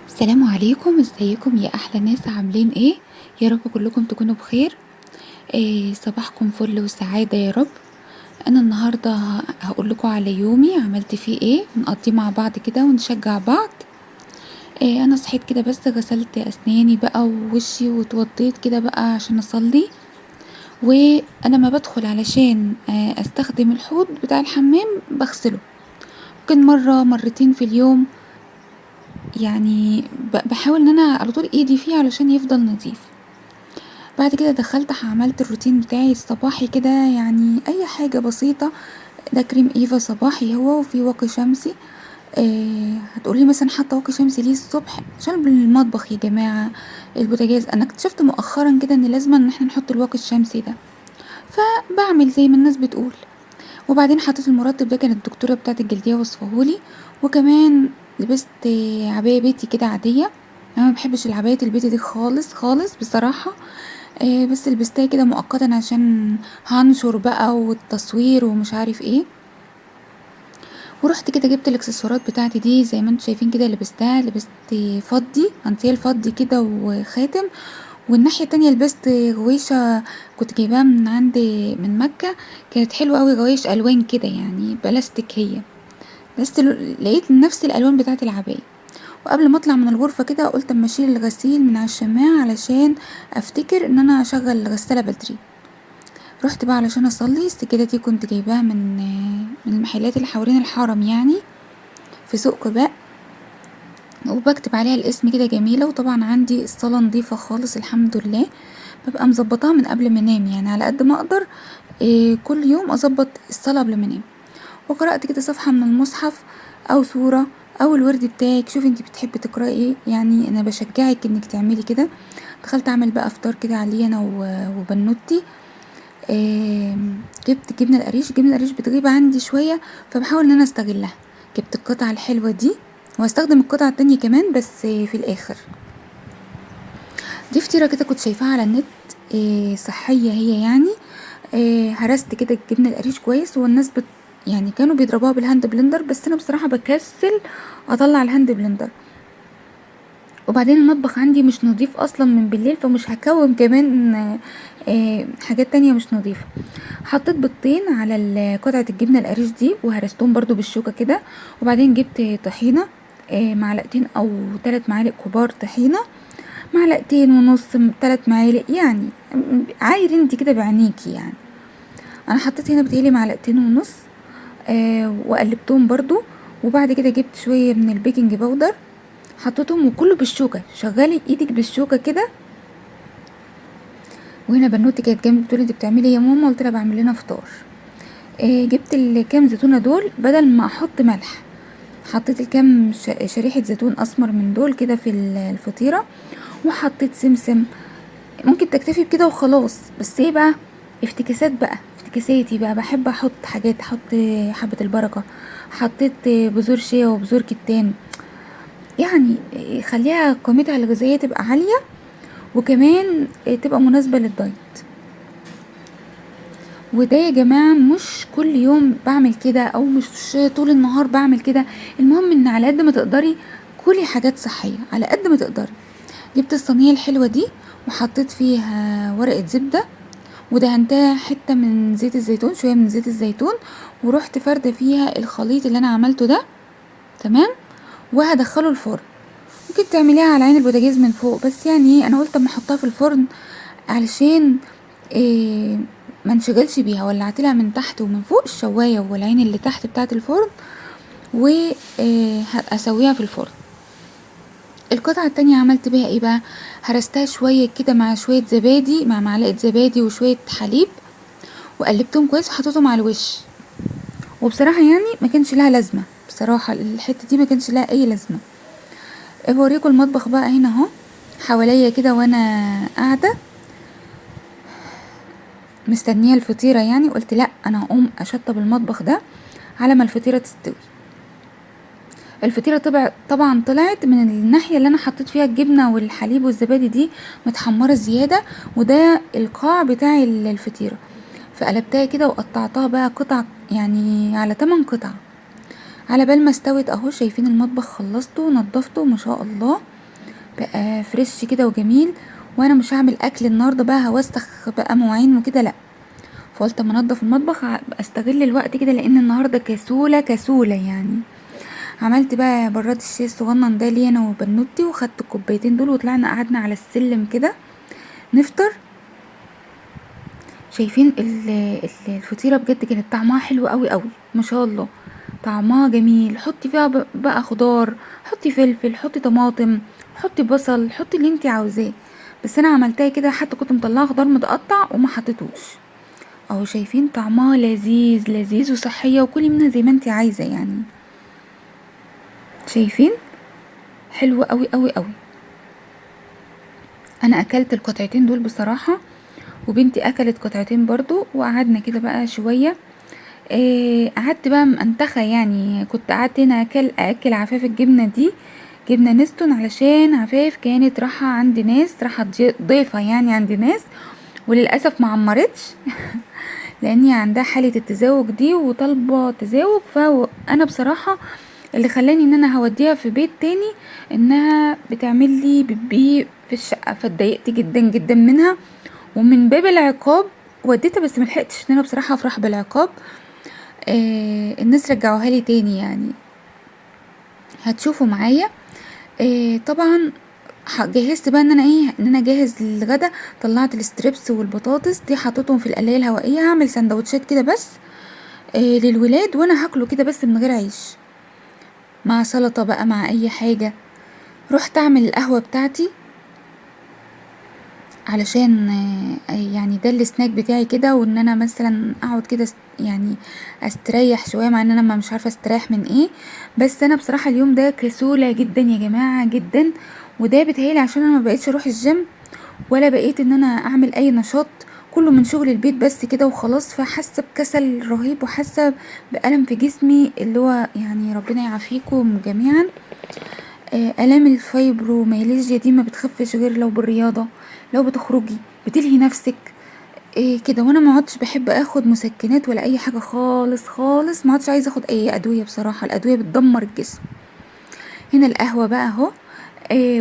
السلام عليكم، ازيكم يا احلى ناس؟ عاملين ايه؟ يا رب كلكم تكونوا بخير. صباحكم فل وسعادة يا رب. انا النهاردة هقول لكم على يومي عملت فيه ايه، ونقضيه مع بعض كده ونشجع بعض. انا صحيت كده بس غسلت اسناني بقى ووشي واتوضيت كده بقى عشان اصلي، وانا ما بدخل علشان استخدم الحوض بتاع الحمام بغسله ممكن مرة مرتين في اليوم، بحاول ان انا على طول ايدي فيه علشان يفضل نظيف. بعد كده دخلت عملت الروتين بتاعي الصباحي كده، اي حاجة بسيطة. ده كريم ايفا صباحي هو، وفي واقي شمسي. هتقولي مثلا حاطه واقي شمسي ليه الصبح؟ عشان بالمطبخ يا جماعة، البوتاجاز. انا اكتشفت مؤخرا كده ان لازم ان احنا نحط الواقي الشمسي ده، فبعمل زي ما الناس بتقول. وبعدين حطيت المرطب ده، كانت الدكتورة بتاعه الجلدية وصفهولي. وكمان لبست عباية بيتي كده عادية، انا ما بحبش العبايات البيتي دي خالص خالص بصراحة، بس لبستها كده مؤقتا عشان هنشر بقى والتصوير ومش عارف ايه. ورحت كده جبت الاكسسوارات بتاعتي دي زي ما انتم شايفين كده، لبستها، لبست فضي انسيال فضي كده وخاتم، والناحية التانية لبست غويشة كنت جايباها من عند من مكة، كانت حلوة قوي، غويش الوان كده بلاستيك هي، بس لقيت نفس الالوان بتاعت العباية. وقبل ما اطلع من الغرفة كده قلت اما اشيل الغسيل من على الشماعة علشان افتكر ان انا اشغل الغسالة بدري. رحت بقى علشان اصلي. السجادة دي كنت جايباها من المحلات اللي حوالين الحرم في سوق قباء، وبكتب عليها الاسم كده جميلة. وطبعا عندي الصلاة نظيفة خالص الحمد لله، ببقى مظبطاها من قبل ما انام، على قد ما اقدر، كل يوم اظبط الصلاة قبل ما انام. وقرأت كده صفحة من المصحف او سورة او الورد بتاعك، شوفي انتي بتحبي تقرأي ايه، انا بشجعك انك تعملي كده. دخلت اعمل بقى فطار كده عليه انا وبنوتي. جبت جبنة القريش، جبنة القريش بتغيب عندي شوية فبحاول ان انا استغلها. جبت القطعة الحلوة دي وهستخدم القطعة التانية كمان بس في الاخر. دي فطيرة كده كنت شايفاها على النت، صحية هي يعني. هرست كده الجبنة القريش كويس، والناس كانوا بيضربوها بال hand blender، بس انا بصراحة بكسل اطلع ال hand blender. وبعدين المطبخ عندي مش نظيف اصلا من بالليل، فمش هكوم كمان، حاجات تانية مش نظيفة. حطيت بيضتين على قطعة الجبنة القريش دي وهرستهم برضو بالشوكة كده. وبعدين جبت طحينة، معلقتين او 3 معالق كبار طحينة، معلقتين ونص، 3 معالق، عاير انت كده بعينيكي. انا حطيت هنا بتهيألي معلقتين ونص، وقلبتهم برضو. وبعد كده جبت شوية من البيكنج باودر حطيتهم، وكله بالشوكة، شغلي ايدك بالشوكة كده. وهنا بنوتي كانت جنبي بتقولي انت بتعملي ايه يا ماما؟ قلت لها بعمل لنا فطار. جبت الكام زيتونة دول بدل ما احط ملح، حطيت الكام شريحة زيتون اسمر من دول كده في الفطيرة، وحطيت سمسم. ممكن تكتفي بكده وخلاص، بس ايه بقى افتكاسات بقى، افتكاساتي بقى، بحب احط حاجات، احط حبة البركة، حطيت بذور شيا وبذور كتان، خليها قيمتها الغذائية تبقى عالية وكمان تبقى مناسبة للدايت. وده يا جماعة مش كل يوم بعمل كده او مش طول النهار بعمل كده، المهم ان على قد ما تقدري كلي حاجات صحية على قد ما تقدري. جبت الصينية الحلوة دي وحطيت فيها ورقة زبدة ودهنتها حتة من زيت الزيتون، شوية من زيت الزيتون، ورحت فردة فيها الخليط اللي انا عملته ده، تمام، وهدخله الفرن. ممكن تعمليها على عين البوتاجاز من فوق، بس انا قلت اما احطها في الفرن علشان ما انشغلش بيها. ولعت لها من تحت ومن فوق الشوايه والعين اللي تحت بتاعه الفرن، و هسويها في الفرن. القطعة التانية عملت بيها ايه بقى؟ هرستها شوية كده مع شوية زبادي، مع معلقه زبادي وشوية حليب، وقلبتهم كويس وحطيتهم على الوش. وبصراحة ما كانش لها لازمه، بصراحة الحتة دي ما كانش لها اي لازمه. بوريكم المطبخ بقى هنا اهو حواليا كده وانا قاعدة مستنيه الفطيره، قلت لا انا هقوم اشطب المطبخ ده على ما الفطيره تستوي. الفطيره طبعا طلعت من الناحية اللي انا حطيت فيها الجبنة والحليب والزبادي دي متحمره زيادة، وده القاع بتاع الفطيره، فقلبتها كده وقطعتها بقى قطع، على 8 قطع على بال ما استوت اهو. شايفين المطبخ خلصته ونضفته ما شاء الله. بقى fresh كده وجميل. وانا مش هعمل اكل النهارده بقى، هوسخ بقى مواعين وكده، لا. فقلت اما انضف المطبخ استغل الوقت كده، لان النهارده كسوله كسوله يعني. عملت بقى براد الشاي الصغنن ده لي انا وبنوتي، وخدت الكوبايتين دول وطلعنا قعدنا على السلم كده نفطر. شايفين الفطيره بجد كانت طعمها حلو قوي قوي ما شاء الله، طعمها جميل. حطي فيها بقى خضار، حطي فلفل، حطي طماطم، حطي بصل، حطي اللي انتي عاوزاه. بس انا عملتها كده، حتى كنت مطلعه خضار متقطع وما حطيتوش. اهو شايفين طعمها لذيذ لذيذ وصحية، وكلي منها زي ما انتي عايزه يعني. شايفين حلو قوي قوي قوي. انا اكلت القطعتين دول بصراحة، وبنتي اكلت قطعتين برضو، وقعدنا كده بقى شوية. قعدت بقى منتخه يعني، كنت قعدت هنا اكل عفاف الجبنة دي، جبنه نستون، علشان عفاف كانت رايحة عند ناس، رايحة ضيفه يعني عند ناس، وللاسف ما عمرتش لان عندها حاله التزاوج دي وطالبه تزاوج. فانا بصراحة اللي خلاني ان انا هوديها في بيت تاني انها بتعمل لي بيبي في الشقة، فاتضايقت جدا جدا منها، ومن باب العقاب وديتها، بس ملحقتش ان انا بصراحة افرح بالعقاب. الناس رجعوها لي تاني يعني، هتشوفوا معايا. طبعا جهزت بقى ان انا ايه، ان انا اجهز الغدا. طلعت ال strips والبطاطس دي حطيتهم في القلايه الهوائية، هعمل سندوتشات كده بس للولاد، وانا هاكله كده بس من غير عيش، مع سلطة بقى، مع اي حاجة. رحت اعمل القهوة بتاعتي علشان يعني ده السناك بتاعي كده، وان انا مثلا اقعد كده يعني استريح شوية، مع ان انا مش عارفه استريح من ايه. بس انا بصراحة اليوم ده كسوله جدا يا جماعة جدا، وده بيتهيألي عشان انا ما بقيتش اروح الجيم، ولا بقيت ان انا اعمل اي نشاط، كله من شغل البيت بس كده وخلاص. فحاسه بكسل رهيب، وحاسه بألم في جسمي اللي هو يعني ربنا يعافيكم جميعا. آلام الفايبروميالجيا دي ما بتخفش غير لو بالرياضة، لو بتخرجي بتلهي نفسك كده. وانا ما عدتش بحب اخد مسكنات ولا اي حاجة خالص خالص، ما عدتش عايزه اخد اي ادوية بصراحة، الادوية بتدمر الجسم. هنا القهوة بقى اهو،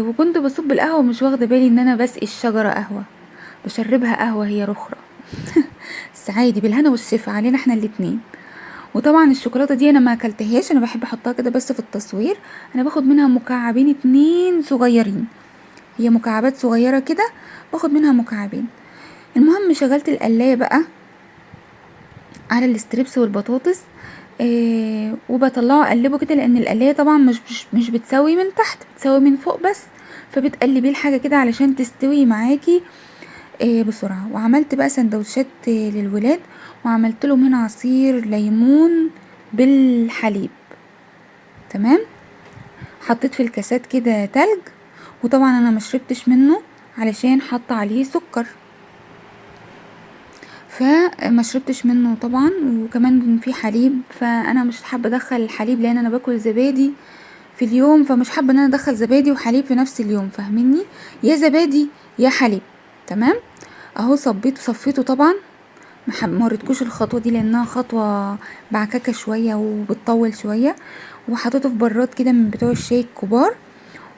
وكنت بصب القهوة ومش واخده بالي ان انا بسقي الشجرة قهوة، بشربها قهوة هي رخره بس عادي بالهنا والشفا علينا احنا الاتنين. وطبعا الشوكولاتة دي انا ما اكلتهاش، انا بحب احطها كده بس في التصوير. انا باخد منها مكعبين 2 صغيرين، هي مكعبات صغيرة كده، باخد منها مكعبين. المهم شغلت القلايه بقى على ال strips والبطاطس، وبطلعه اقلبه كده، لان القلايه طبعا مش بتسوي من تحت، بتسوي من فوق بس، فبتقلبيه الحاجة كده علشان تستوي معاكي بسرعة. وعملت بقى سندوتشات للولاد، وعملت لهم هنا عصير ليمون بالحليب، تمام. حطيت في الكاسات كده تلج، وطبعا انا ما شربتش منه علشان حاطه عليه سكر، فما شربتش منه طبعا. وكمان في حليب، فانا مش حابة ادخل الحليب لان انا باكل زبادي في اليوم، فمش حابة ان انا ادخل زبادي وحليب في نفس اليوم، فاهميني؟ يا زبادي يا حليب، تمام. اهو صبيته صفيته طبعا، ما وريتكوش الخطوة دي لانها خطوة بعككه شوية وبتطول شوية. وحطيته في براد كده من بتوع الشاي الكبار،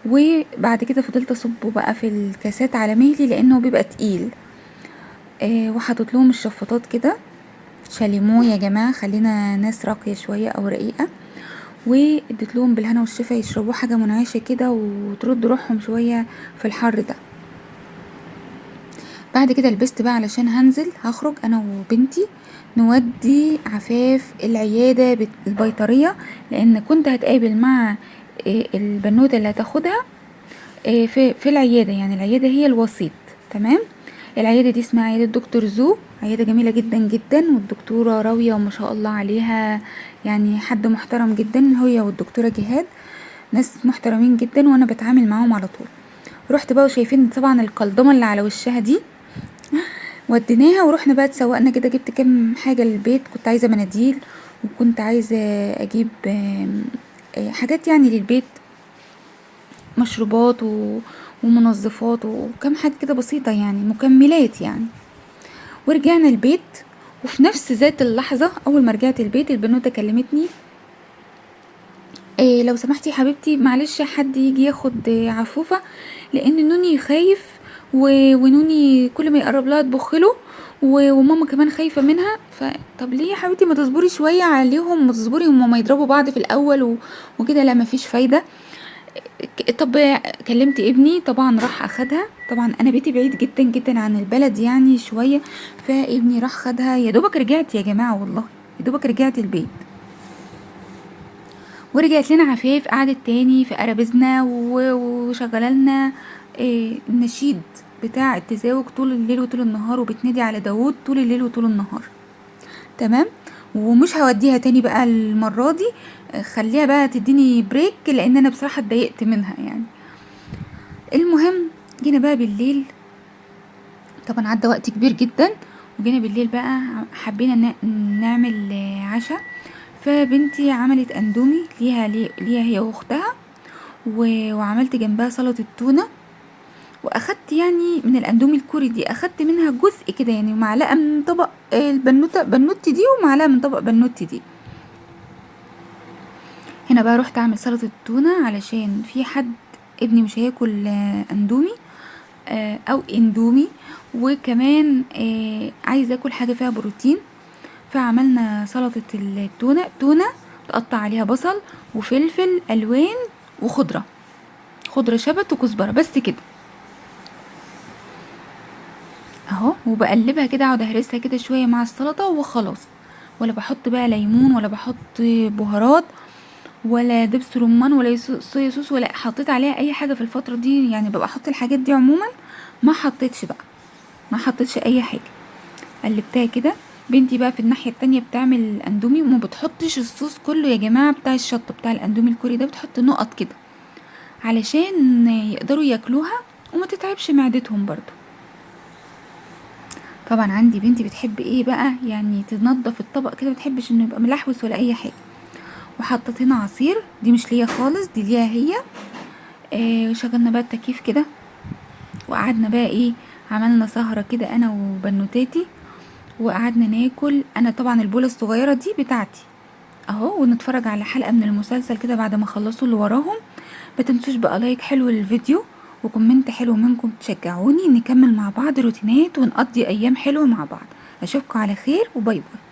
وبعد كده فضلت اصبه بقى في الكاسات على مهلي لانه بيبقى تقيل. وحطيت لهم الشفاطات كده، شاليمو يا جماعة، خلينا ناس راقية شوية او رقيقه. واديت لهم بالهنا والشفا يشربوا حاجة منعشه كده وترد روحهم شوية في الحر ده. بعد كده لبست بقى علشان هنزل، هخرج انا وبنتي نودي عفاف العيادة البيطريه، لان كنت هتقابل مع البنوته اللي هتاخدها في العيادة، يعني العيادة هي الوسيط، تمام. العيادة دي اسمها عيادة دكتور زو، عيادة جميلة جدا جدا، والدكتورة راويه وما شاء الله عليها، يعني حد محترم جدا، هي والدكتورة جهاد ناس محترمين جدا، وانا بتعامل معاهم على طول. رحت بقى وشايفين طبعا القلدمه اللي على وشها دي، وديناها ورحنا بقى اتسوقنا كده، جبت كام حاجة للبيت، كنت عايزه مناديل، وكنت عايزه اجيب حاجات يعني للبيت، مشروبات ومنظفات وكم حاجة كده بسيطة يعني، مكملات يعني. ورجعنا البيت، وفي نفس ذات اللحظة اول ما رجعت البيت البنوته كلمتني، إيه لو سمحتي يا حبيبتي معلش حد يجي ياخد عفوفه، لان نوني خايف ونوني كل ما يقرب لها تبخ له، وماما كمان خايفة منها. فطب ليه يا حبيبتي ما تصبري شوية عليهم، ما تصبري هما ما يضربوا بعض في الاول وكده، لا مفيش فايده. طب كلمت ابني طبعا راح اخدها، طبعا انا بيتي بعيد جدا جدا عن البلد يعني شوية، فابني راح خدها. يا دوبك رجعت يا جماعة، والله يا دوبك رجعت البيت. ورجعت لنا عفاف قعدت تاني في قرابيزنا وشغالة لنا النشيد بتاع التزاوج طول الليل وطول النهار، وبتنادي على داوود طول الليل وطول النهار. تمام. ومش هوديها تاني بقى المرة دي، خليها بقى تديني break، لان انا بصراحة اتضايقت منها يعني. المهم جينا بقى بالليل، طبعا عدى وقت كبير جدا، وجينا بالليل بقى حبينا نعمل عشاء. فبنتي عملت اندومي ليها هي واختها، وعملت جنبها سلطة التونة، واخدت يعني من الاندومي الكوري دي اخدت منها جزء كده، يعني معلقة من طبق البنوتة بنوتي دي، ومعلقة من طبق بنوتي دي. هنا بقى رحت اعمل سلطة التونة علشان في حد ابني مش هياكل اندومي او اندومي، وكمان عايز اكل حاجة فيها بروتين. فعملنا سلطة التونة، تونة تقطع عليها بصل وفلفل الوان وخضرة، خضرة شبت وكزبرة بس كده اهو، وبقلبها كده، اقعد اهرسها كده شوية مع السلطة وخلاص. ولا بحط بقى ليمون ولا بحط بهارات ولا دبس رمان ولا صويا صوص، ولا حطيت عليها اي حاجة في الفترة دي، يعني ببقى احط الحاجات دي عموما. ما حطيتش بقى، ما حطيتش اي حاجة، قلبتها كده. بنتي بقى في الناحية التانية بتعمل اندومي، وما بتحطش الصوص كله يا جماعة بتاع الشطه بتاع الاندومي الكوري ده، بتحط نقط كده علشان يقدروا ياكلوها وما تتعبش معدتهم برضو. طبعا عندي بنتي بتحب ايه بقى، يعني تنظف الطبق كده، ما بتحبش انه يبقى ملحوس ولا اي حاجة. وحطيت هنا عصير، دي مش ليا خالص، دي ليها هي. شغلنا بقى التكييف كده، وقعدنا بقى ايه، عملنا سهره كده انا وبنوتاتي، وقعدنا ناكل. انا طبعا البوله الصغيرة دي بتاعتي اهو، ونتفرج على حلقة من المسلسل كده بعد ما خلصوا اللي وراهم. ما تنسوش بقى like حلو للفيديو و comment حلو منكم تشجعوني نكمل مع بعض روتينات ونقضي ايام حلوة مع بعض. اشوفكم على خير و bye bye.